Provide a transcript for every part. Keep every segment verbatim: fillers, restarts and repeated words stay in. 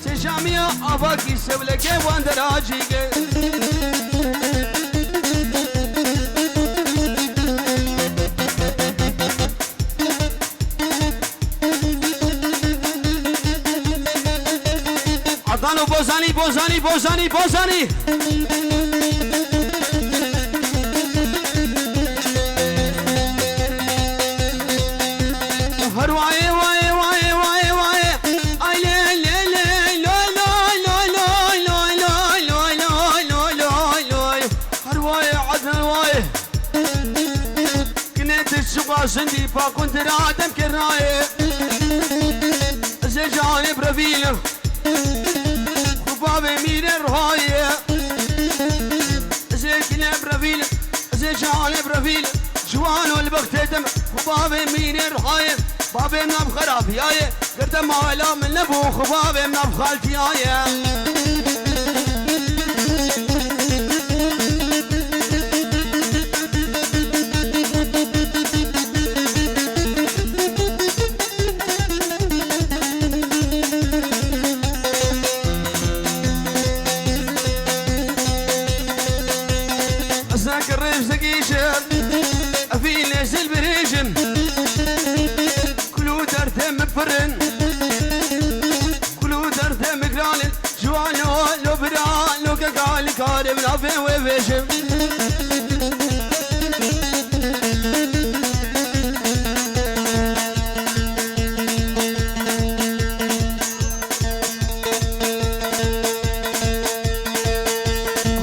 Çeşamiya avakî sewleke wan deracî ge. Adano Bozanî, Bozanî, Bozanî, Bozanî. Her wayê, wayê, wayê, wayê, wayê. Ay lê, lê, lê, loy, loy, loy. Her wayê, Adnan wayê. Kinê tu şuqa jindî paqun tira dem kirnayê. Ez ê canê brevîlim. Xu bavê mîrê ruhayê. Ez ê kinê brevîlim. Ez ê canê brevîlim. Ciwano li bextê dem. Xu bavê mîrê ruhayê. Bavê nam xerabiyayê. Girde mala min nebû. Xu bavê nam xaltiyayê. Ez ne kirêj dikîşim, evî lêzil birêjim. Kul û derdê min pir in. Kul û derdê min giran in. Ciwano, lo birano, ke galî karê min avê wê vêjim.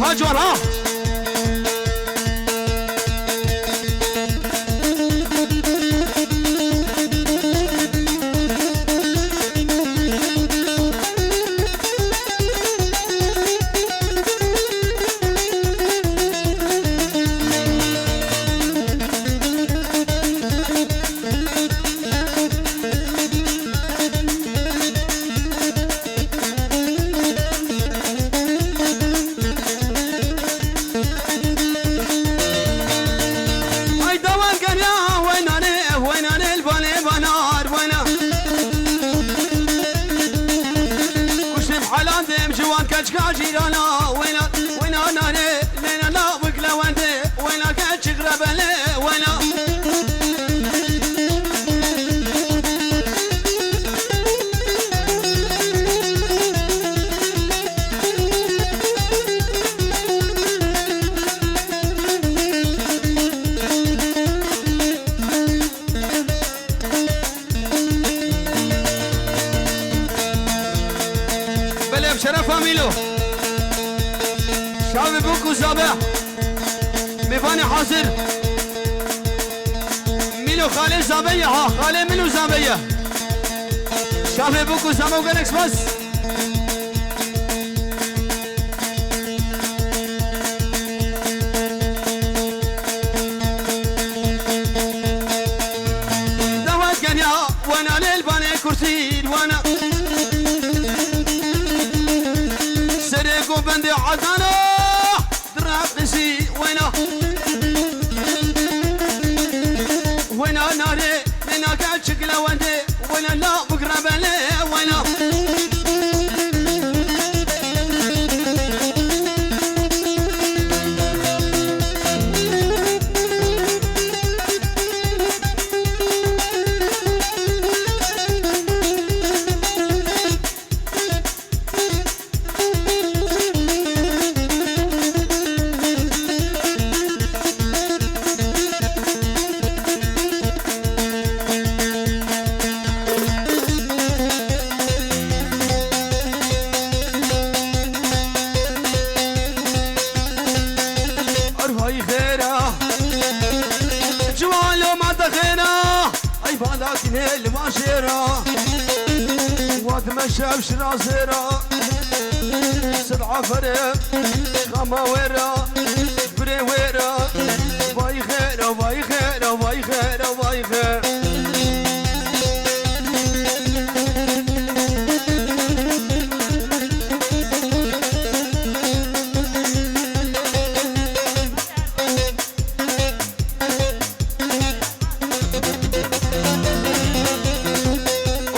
Ha ciwan ha. Ay dawan geriya, weynane, weynane, li banê banar, weyna. Kuştim halan dem, ciwan keçka cîrana, weyna, weyna nane, leyna la wik lewende, weyna keçik rebele, weyna. Belê, bi şerefa Mîlo. Şavê bûk û zabe. Mêvanê hazir. Mîlo xalê zabe ye ha. Xalê min û zabe ye. Şavê bûk û zabe û gelek spas. Dawet geriya wana lê li banê kursî wana. Serê ku bendê Adana diraqisî wena. Wena nare, wena kaçik lewendê. Wena la bikra belê wena. Arvayî xêra, ciwalo ma de xêra. Ey balakînê li van şêra. Wa dime şev şira zêra. Sed aferê xama wêra. Birê wêra. Vay xêra, vay xêra, vay xêra, vay xêra.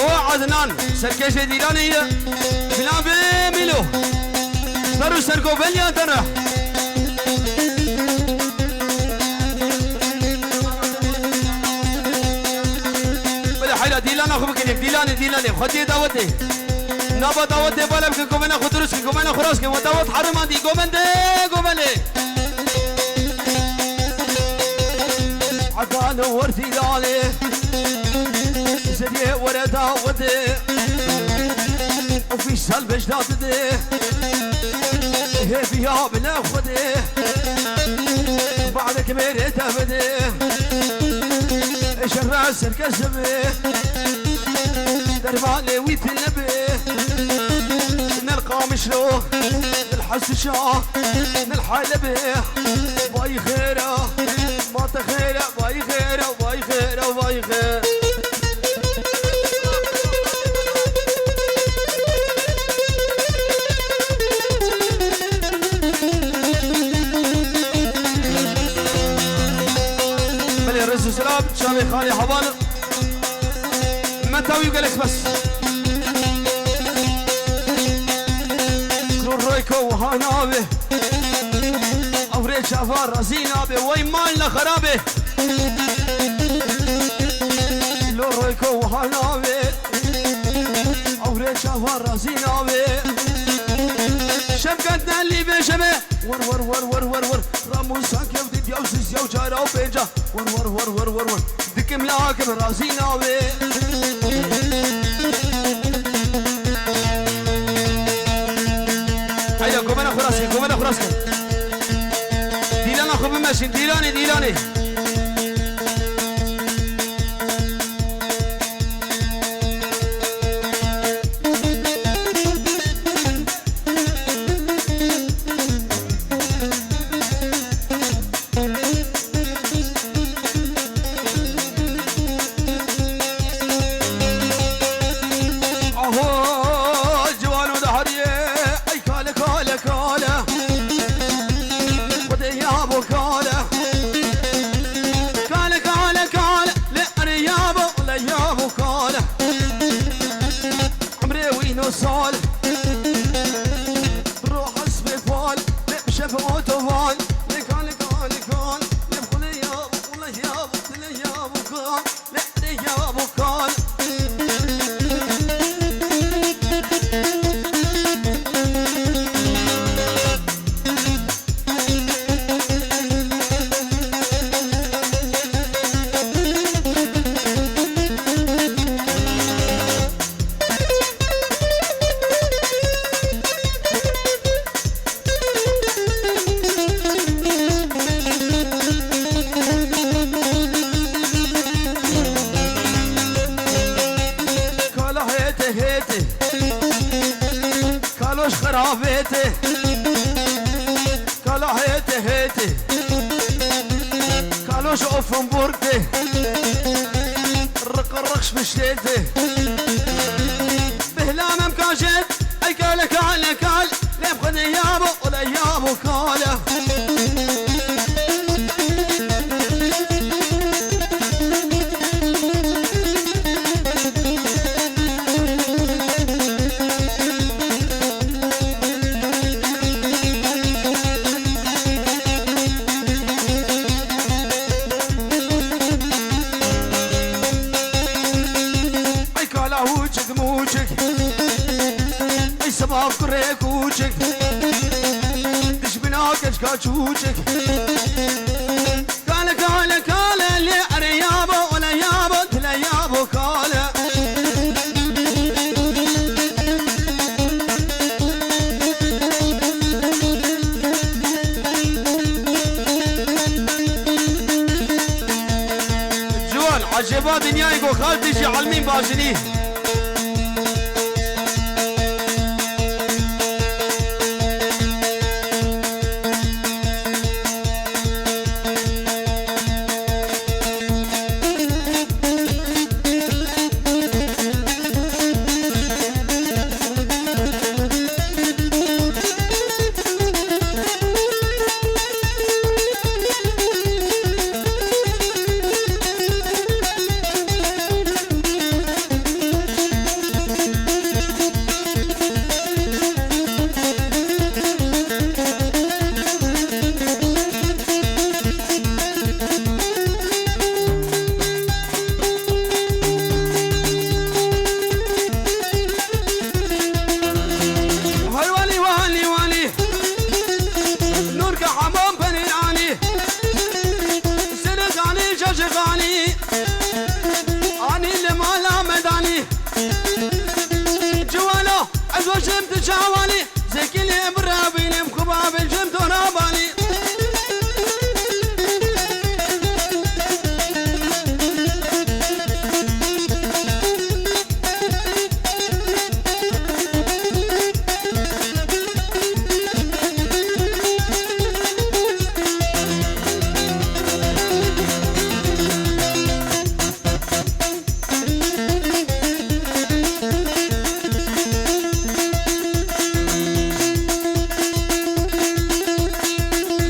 O Zinan, serkêşê Dîlanê ye. Zinan bê Mîlo. Ser û sergoveliya te re. Belê heyra Dîlana xwe bikinê. Dîlanê, Dîlanê. Xwediyê dawetê. Nava dawetê bala bikin, govena xwe dirust kin, govena xwe rast kin. We dawet herimandî. Govende, govende. Edan û wer Dîlanê. Zeriyê were dawetê. Ofîsal bejda dide. Hêviya bile Xwedê. Barek mêrê te bide. Şerra serkesimi. Dermanê wî tine be. Nel Qamişlo. Nel Hesuşa. Nel Halebe. Vay xêra. Mate xêra. Vay xêra. Vay xêra. Vay xêra. Belê, rêz û selam, çavê xalê heval. Me tawî gelek bes. Ku rêko wiha navê. Ew rê çava razî nabê. Wey mal ne xerabê. Lo rêko wiha navê. Ew rê çava razî nabê. Şevket Delî bêje me. Wer, wer, wer, wer, wer, wer. Ramusa kevdît yaw siz yaw çara û pênca. Wer, wer, wer, wer, wer, wer. Dikim la kim razî nabê. Heyda, govena xwe rast kin, govena xwe rast kin. Dîlana xwe bimeşin, Dîlanê, Dîlanê. Aho ciwano de hariye, ey kale, kale, kale. Xwedê ya bo kale. Kale, kale, kale, le are ya bo, le ya bo kale. Emrê wî no sal. Ro hesbê fal, le şef otovan. Le kale, kale, kale, le xwedê ya bo, le ya bo, le ya bo kale. Kala hêtê hêtê. Kaloş xerabêtê. Kala hêtê hêtê. Kaloş Offenburg tê. Riq riq şmiştê tê. Bihlamem kajet. Ey kale, kale, kale. Lê bi Xwedê ya bo, ole ya bo kale. Ey kala hûçik mûçik. Ey sibav kurê kûçik. Dijmina keçka çûçik. Kale, kale, kale, lê ere ya bo, ole ya bo, tile ya bo kale. Ciwan, ecêba dinyayê ku xaltî jî elmîn bajinî. Ciwalo, ez weşim tu çawanî, zekî lê birabînim, xwe bavêjim tu nabanî.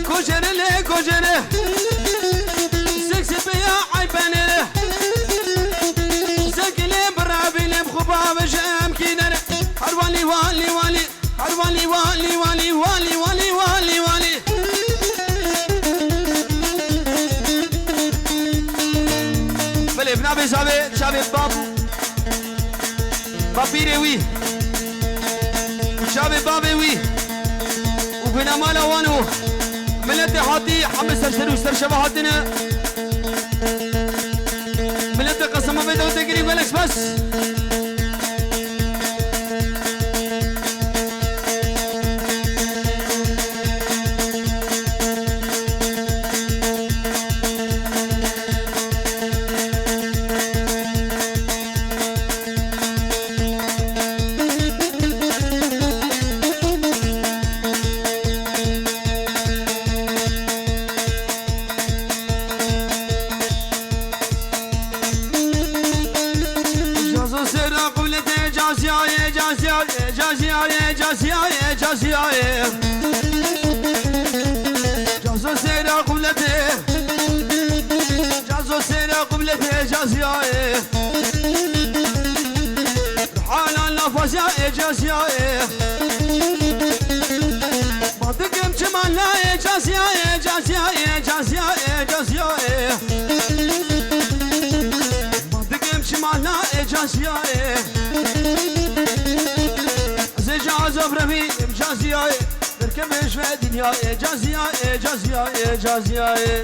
Kocere lê kocere, seksî peya ay penere. Sekî lê birabînim, xwe bavêjim kî nere. Her walî, walî, walî. Her walî, walî, walî, walî, walî, walî, walî. Belê, bi navê çavê, çavê bab, bapîrê wî û çavê bavê wî û binamala wan û miletê hatî hemî ser ser û ser şeva hatine. Miletê qesema vê dewletê girî gelek spas. Cazo sera qubletê caziyayê, caziyayê, caziyayê, caziyayê, caziyayê. Cazo sera qubletê, cazo sera qubletê caziyayê. Hala nafaziyayê, caziyayê. Badigim çimanayê, caziyayê, caziyayê, caziyayê, caziyayê. Badigim çimanayê, caziyayê. Zê cazo brevînim, caziyayê. Derkevê ji vê dinyayê, caziyayê, caziyayê, caziyayê.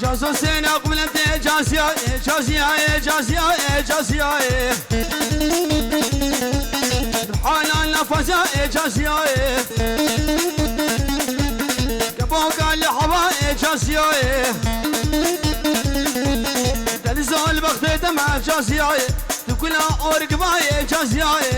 Cazo sena qubletê caziyayê, caziyayê, caziyayê, caziyayê. Hala nafaziyayê, caziyayê. Keboka li hewayê, caziyayê. Deniza li bextê dema, caziyayê. Tu kula orgvayê, caziyayê.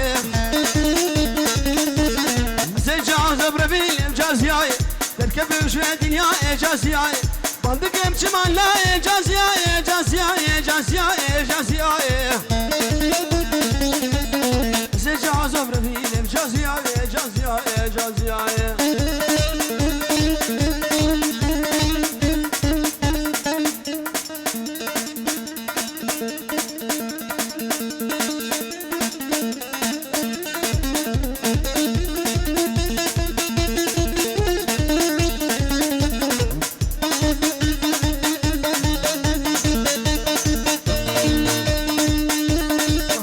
Zê cazo brevînim, caziyayê. Derkevê ji vê dinyayê, caziyayê. Bandikim çimanayê, caziyayê, caziyayê, caziyayê, caziyayê. Zê cazo brevînim, caziyayê, caziyayê, caziyayê.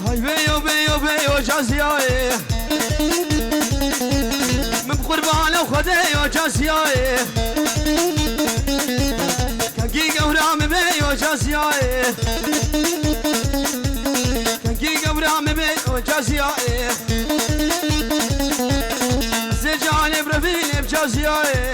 Hay beyo, beyo, beyo, caziyayê. Min bi qurbana Xwedê yo, caziyayê. Kengî gewra min bê yo, caziyayê. Kengî gewra min bê yo, caziyayê. Zê canê birevînê bi caziyayê.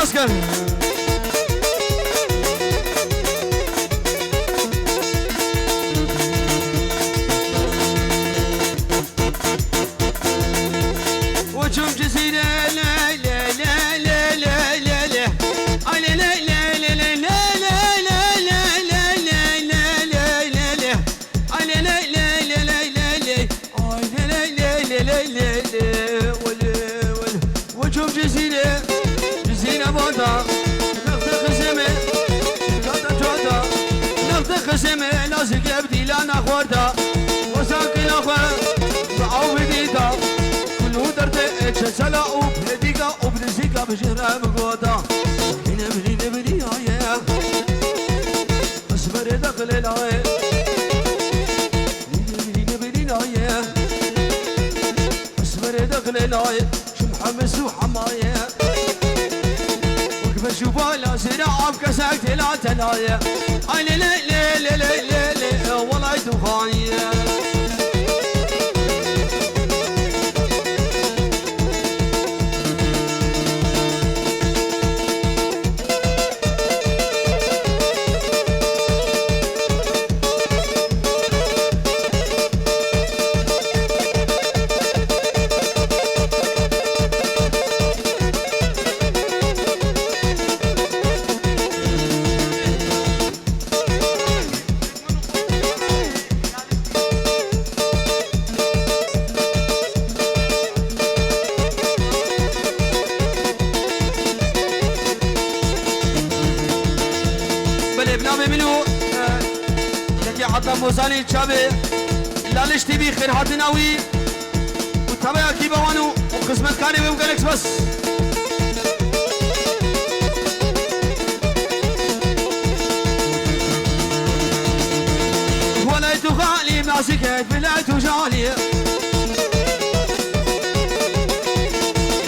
Asker. Uçum Cizîre, le, le, le. Ay, le, le, le. Ay, le, le, le, le, le, le, le. Ay, le, le, le, le, le, le, le. Wele, wele. Uçum Cizîre, Cizîre bota. Nexte xizime, kata çota. Nexte xizime, lazike bi dîlana xorta. Wesa kila xwe, bi aw bidîta. Kulû derde, e, çesela û pedîka û brizîka bijire bi gota. Hîne birî, ne birî, aye. Esmerê de xilêlayê. Nî nî nî nî nî nayê. Esmerê de xilêlayê. Çim hemis û hemaye. Wek beş û bala zêre av kesek têla telayê. Ay lê lê lê lê lê lê lê. Welay tu xaniyê. Belê, bi navê min û, e, yekê Adnan Bozanî çavê Laliş T V xêrhatina wî û tevayakî be wan û, û xizmetkarê wê û gelek spas. Welay tu xalî, nazike, welay tu jalî.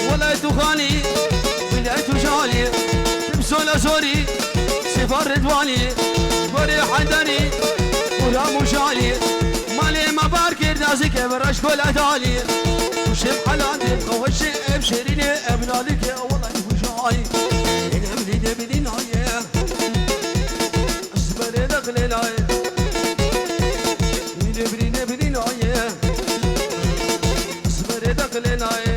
Welay tu xalî, welay tu jalî. Tim sola zorî, sêva Ridwanî. Gorê Heyderî, Guram û Jalî. Malê me bar kir, nazike, bi reş gola dalî. Û şem helan dê, xweşê ev şêrînê, ev nalikê, welay tu jalî. Ê nemrî de bilî nayê. Esmerê de xilêlayê. Nî nebirî nebirî nayê. Esmerê de xilêlayê.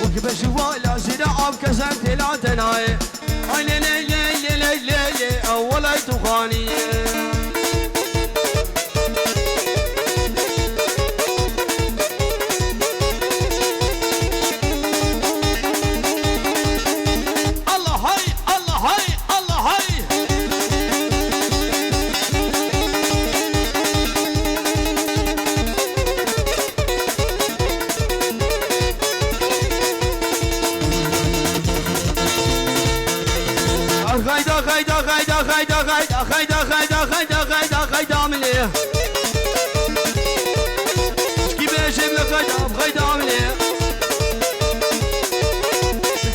Wek beşî wala zîre av kesem têla tenayê. Ay lê lê lê lê lê lê lê. Ew welay tu xaniyê. Allah hay, Allah hay, Allah hay. Hayda, hayda, hayda, hayda, hayda, hayda, hayda, hayda, hayda, hayda, milê. Çikî bêjim li xeyda, xeyda milê.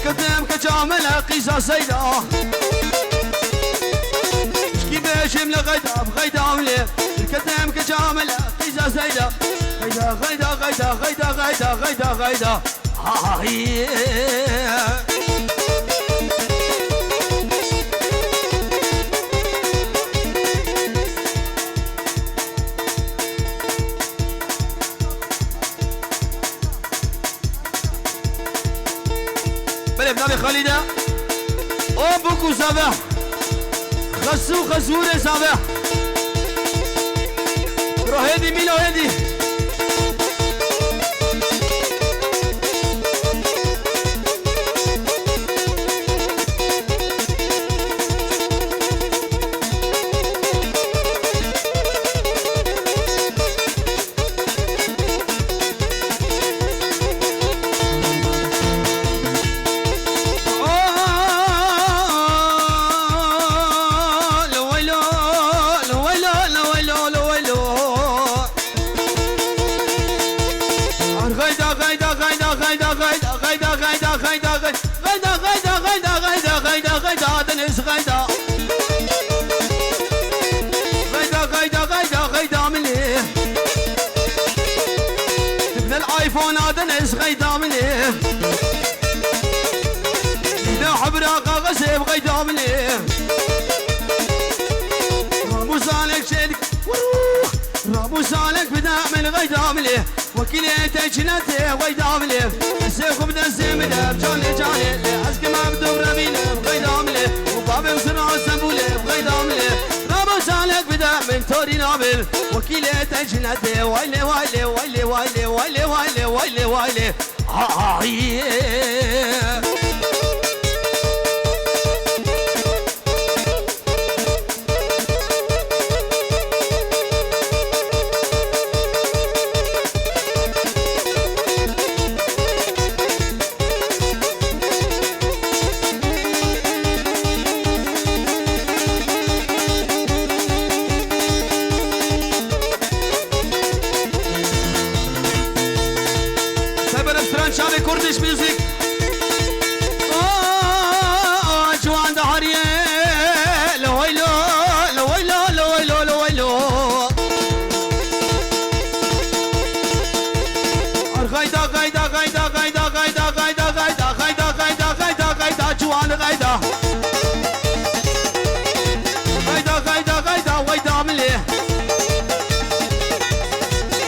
Ketim ke camele qîza seyda. Çikî bêjim li xeyda, xeyda milê. Ketim ke camele qîza seyda. Xeyda, xeyda, xeyda, xeyda, xeyda, xeyda, xeyda. Ay. Belê, bi navê Xalîde. O bûk û zave. Xesû, xesûrê zave. Ro hêdî, mîlo hêdî. Ev xeyda min ê. Ramû salek çêdik. Ramû salek bide min xeyda min ê. Wekîlê te çinetê xeyda min ê. Destê xwe bi destê min e, canê canê. Lê ez kim ev dû revîne xeyda min ê. Û bavê min sira Stembûlê xeyda min ê. Ramû salek bide min torîna min. Wekîlê te çinetê. Waylê, waylê, waylê, waylê, waylê, waylê, waylê, waylê, waylê. Ay. Seberim stran çavê Kurdish Music. Oh, ciwan dihariye. Lo hoylo, lo hoylo, lo hoylo, lo hoylo. Ar gayda, gayda, gayda, gayda, gayda, gayda, gayda, gayda, gayda, gayda, gayda, ciwan gayda. Gayda, gayda, gayda, gayda milê.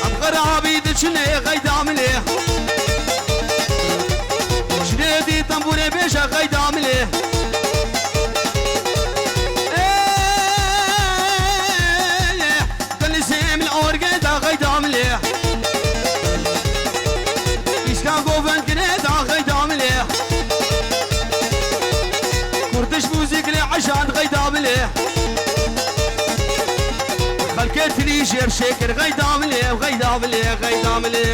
Em xerabî diçinê gayda milê. Jinê dî tembûrê bêje gayda milê. Ê, Dilizê min orgê da xeyda min lê. Îşka govend girê da xeyda min lê. Kurdish music lê eşan xeyda min lê. Xelkê tilî jêr şêkir xeyda min lê, xeyda min lê, xeyda min lê.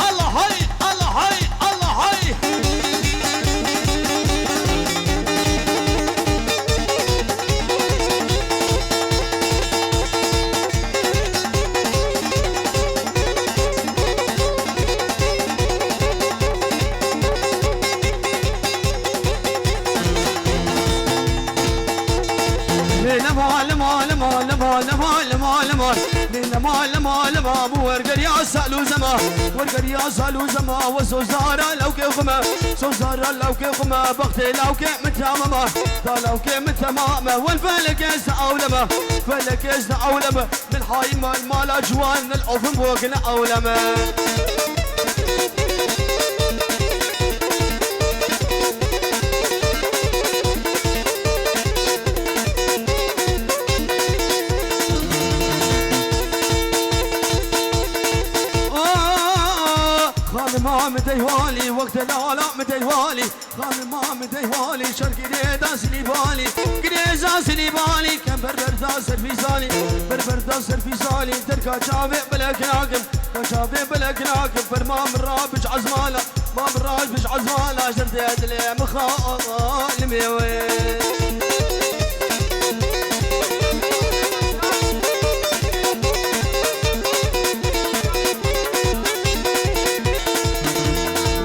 Allah hay, Allah hay, Allah hay. Lê lema, lema, lema, lema, lema, lema, lema. Lê lema, lema, lema, bû wergeriya sal û zema. Wergeriya sal û zema, we zozara lawkê xwe me. Zozara lawkê xwe me, bextê lawkê min temam e. Da lawkê min temam e, wen felekê ez ewleme. Felekê ez ewleme. Min hay mal mala ciwan, nil ofin bogin ewleme. Xanima min dey walî, wek delala min dey walî. Xanima min dey walî, şer girê da silî balî. Girê za silî balî, kem berber da serfî zalî. Berber da serfî zalî, derka çavê belek nakim. Ka çavê belek nakim, ferma min ra bic ezmala. Ma min ra bic ezmala, jerdê dilê min xalimê wê.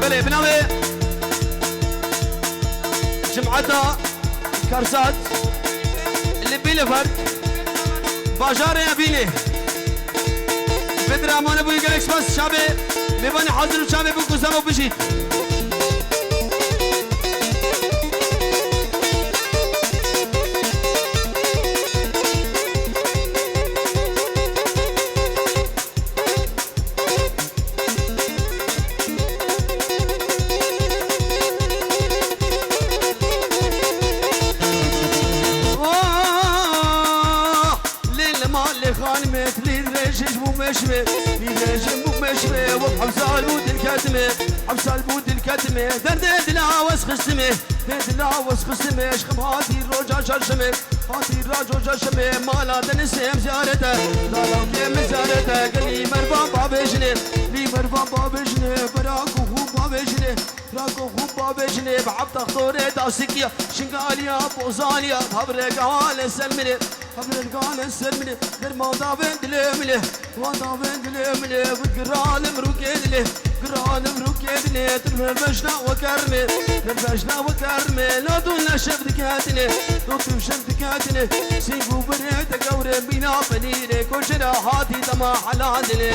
Belê, bi navê Cimeta Karsat li Bielefeld, bajarê Ebînê. Vê dramane bûyî gelek spas, çavê mêvanê hazir û çavê bû ku zemo bijît. Oh! Lê li malê xanimê tilî dirêj ji bû meşimê, lî dirêj ji bû meşimê, wek hemsal bû dilketimê, hemsal bû dilketimê, derdê dila wes xistimê, dê dila wes xistimê, eşqim hatî roja çarşemê. Hatî raco caşemê mala Denisê em ziyarete. Dala ke min ziyarete gelî mervan bavêjinê. Lî mervan bavêjinê, bera ku xû bavêjinê. Ra ku xû bavêjinê, bi heft extorê dasikiya. Şingaliya, bozaliya, habre gale ser minê. Habre gale ser minê, derman davên dilê minê. Wan davên dilê min ê, wek giralim rûkê dilê, giralim rûkê dilê, tu li vejna we kermê, li vejna we kermê, la tu ne şev diketine, tu tu şev diketine, sîng û birê te gewre bîna penîrê, koçera hatî dema hela dilê.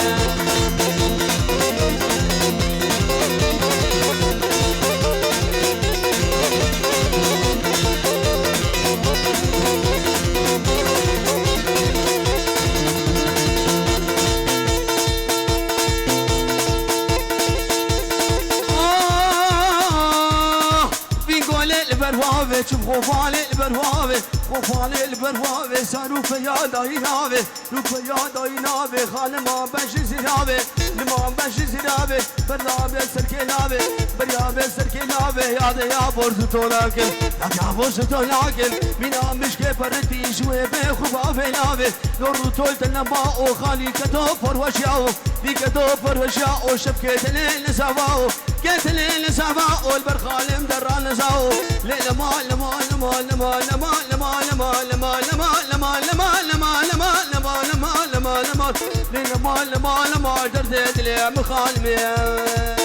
Bavê çi xofalê li ber wavê, xofalê li ber wavê, sar û feya dayî navê, rû feya dayî navê, xalima ben ji ziravê, lima ben ji ziravê, berda bê serkê navê, berya bê serkê navê, yadê ya borzu tolakin, yadê ya borzu tolakin, mîna mişkê peritî ji wê bê xu bavê navê, lor û tol te nema o xalî keto porweşya o, dî keto porweşya o, şevkê te lê li zava o, Ketilê li zava ol ber xalim de ranizao. Lê lema, lema, lema, lema, lema, lema, lema, lema, lema, lema, lema, lema, lema, lema, lema, lema, lema, lê lema, lema, lema, derdê dilê min xalimê.